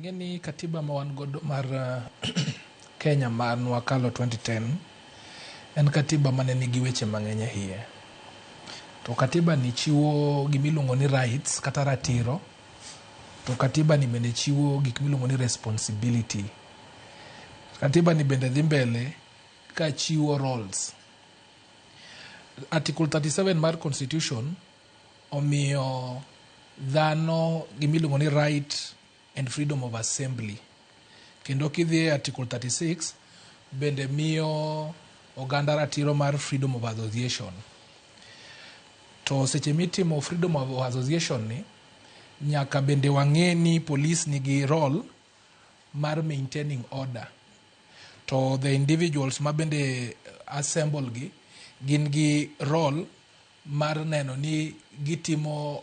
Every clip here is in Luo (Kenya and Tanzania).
Ing'e ni katiba ma wan godo mar Kenya ma nwakalo 2010 en katiba mane nigi weche mang'eny e iye. To katiba ni chiwo gimiluongo ni rights kata ratiro, to katiba ni bende chiwo gik miluongo ni responsibility. Katiba ni bende dhi mbele ka chiwo roles. Article 37 mar constitution omiyo dhano gimiluongo ni right and freedom of assembly. Kendo kidhi e Article 36 bende miyo oganda ratiro mar freedom of association. To seche mitimo freedom of association ni, nyaka bende wang'e ni police nigi role mar maintaining order. To the individuals ma bende assemble gi gin gi role mar neno ni gitimo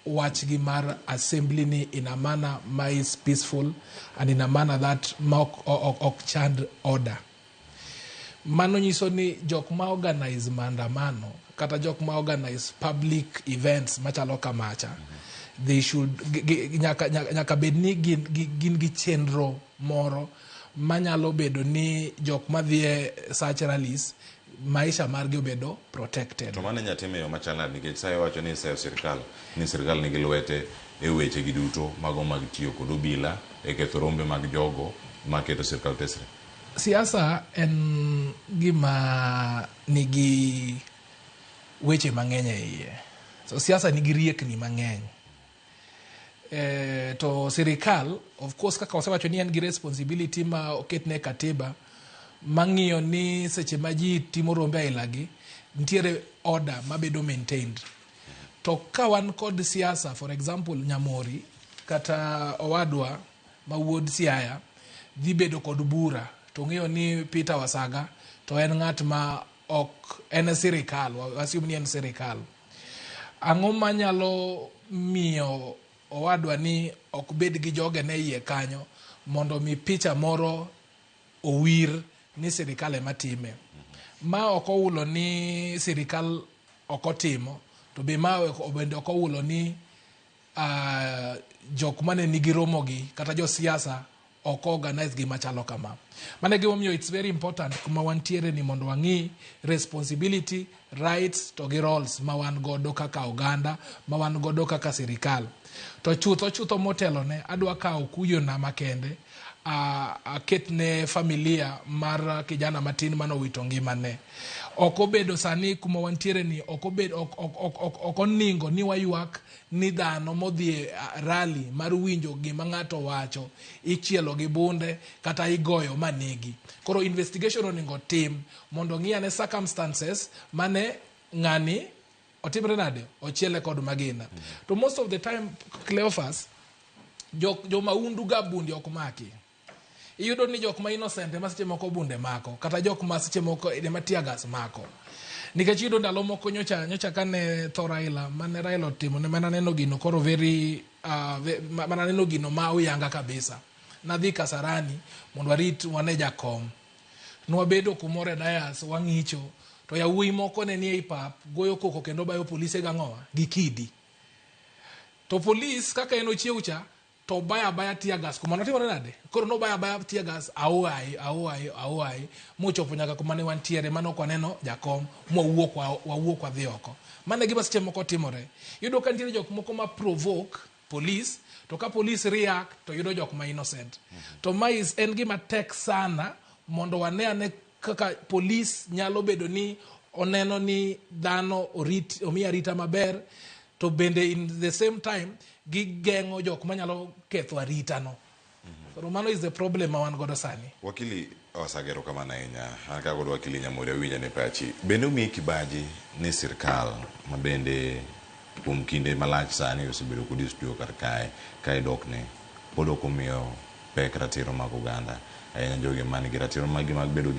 wachgi mar assembly ni in a manner ma is peaceful and in a manner that ma ok chand order. Mano nyiso ni jok ma organize maandamano kata jok ma organize public events machalo kamacha, they should nyaka bed ni gin gi chenro moro manyalo bedo ni jok madhi e such rallies maisha margi obedo protected. To mano inya tim e yo machal nade? Nikech sa iwacho ni iseyo sirikal ni sirikal nigi lwete e weche gi duto mago mag tiyo kod obila e ketho rombe mag jogo maketo sirikal tesre. Siasa en gima nigi weche mang'eny e iye. So siasa nigi riekni mang'eny. To sirikal, of course, kaka wasewacho ni en gi responsibility ma oketne e katiba mang'iyo ni seche ma ji timo rombe aila gi nitiere order mabedo maintained. To ka wan kod siasa, for example, Nyamori kata owadwa ma wuod Siaya dhi bedo kod bura to ng'eyo ni Peter Wasaga to en ng'at ma ok en sirikal, assume ni en sirikal. Ang'o manyalo miyo owadwa ni ok bed gi jogene iye kanyo mondo mi picha moro owir ni sirikal ema time? Ma ok owulo ni sirikal ok otimo, to be ma bende ok owulo ni jok mane nigi romo gi kata josiasa ok organize gima chalo kama. Mano e gimomiyo it's very important kuma wantiere ni mondo wang'i responsibility, rights to gi roles ma wan godo kaka oganda, ma wan godo kaka sirikal. To chutho chutho motelo ne adwa kawo kuyo na makende aketne familia mar kijana matin manowito ngimane. Ok obedo sani kuma wantiere ni ok obed ok oningo ni waywak ni dhano modhi e rally mar winjo gima ng'ato wacho ichielo gi bunde kata igoyo manegi. Koro investigation oningo tim mondo ng'i ane circumstances mane ng'ani otimre nade ochiele kod magina. To most of the time, Cleophas, jok jomaundu ga bunde ok maki. Iyudo ni jok ma innocent ema seche moko bunde mako, kata jok ma seche moko ema tear gas mako. Nikech iyudo ndalo moko nyocha kane tho Raila, mane Raila otimo ne mana neno gino koro very mana neno gino ma oyanga kabisa. Nadhi Kasarani mondo warit wane jakom. Nwabedo kumoro e dais wang'icho to yawuoyi moko ne nie pap goyo koko kendo bayo polise gang'owa gi kidi. To polis kaka en ochiew cha to baya baya tear gas kuma notimore nade? Koro nobaya baya tear gas aoaye aoaye aoaye mochopo nyaka kuma ne wantiere mane ok waneno jakom mwawuok wawuok wadhi oko. Mano e gima seche moko timore. Iyudo ka nitiere jok moko ma provoke police, to ka police react to yudo jok ma innocent. To ma is en gima tek sana mondo wane ane kaka police nyalo bedo ni oneno ni dhano orit omi arita maber, to bende in the same time gigeng'o jok manyalo ketho arita no. Koro mano is the problem ma wan godo sani. Wakili Osagero, kamano ahinya. An ka kod wakili Nyamori awinja ne pachi. Bende omiyi kibaji ni sirkal ma bende kuom kinde malach sani osebedo kod e studio kar kae ka idokne pod ok omiyo pek ratiro mag oganda, ahinya jogi man gi ratiro maggi mag bedo gi